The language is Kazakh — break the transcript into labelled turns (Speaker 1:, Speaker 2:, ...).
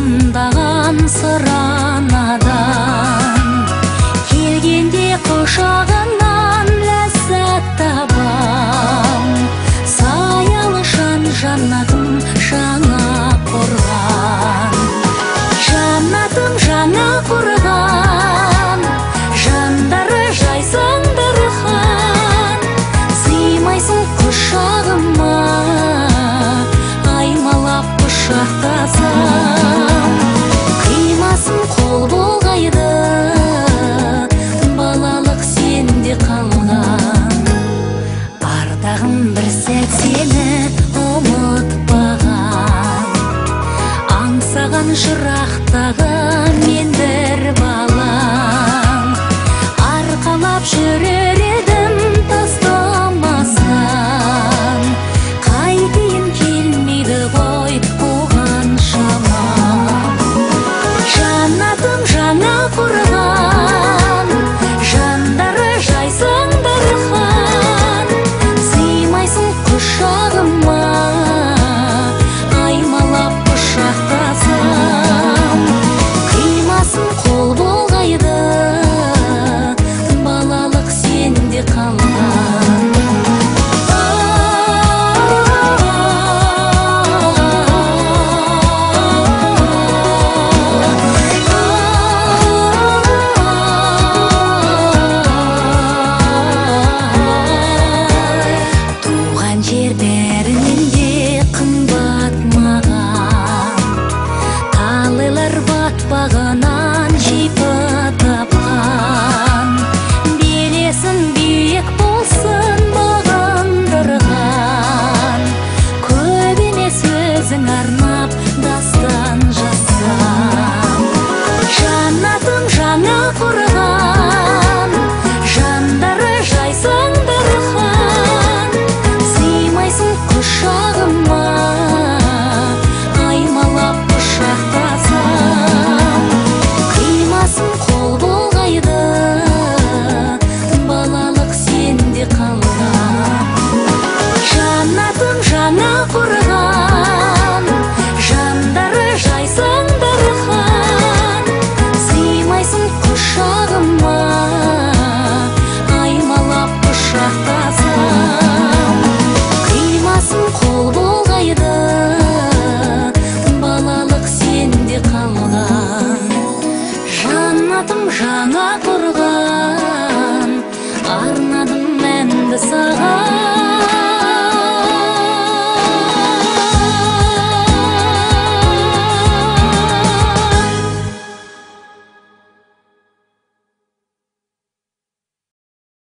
Speaker 1: Сусындаған сыранадан келгенде құшағынан ләззат табам. Саялы жан жаннатым жаңа қорған, жаннатым жаңа қорған, жандары жайсаң дархан. Сыймайсың құшағыма, аймалап құшақтасам. Қимасын қол болғайды, балалық сенде қалған. Ардағым бір сәт сені ұмытпаған, аңсаған жырақтағы мен бір балам. Арқалап жүрер едім тастамасаң, қайтейін келмейді ғой оған шамам. Жаннатым жаңа қорған, жандары жайсаң дархан. Сыймайсың құшағыма, аймалап құшақтасам. Қимасын қол болғайды, балалық сенде қалған. Туған жер бәрінен де қымбат маған, талайлар батпағынан жипы тапқан. Белесін биік болсын бағындырған, көп емес өзің арнап дастан жазсам. Жаннатым жаңа қорған, жандары жайсаң дархан. Сыймайсың құшағыма, аймалап құшақтасам. Қимасын қол болғайды, балалық сенде қалған. Жаннатым жаңа қорған, жандары жайсаң дархан. Сыймайсың құшағыма, аймалап құшақтасам. Қимасын қол болғайды, балалық сенде қалған. Жаннатым жаңа қорған, арнадым әнді саған.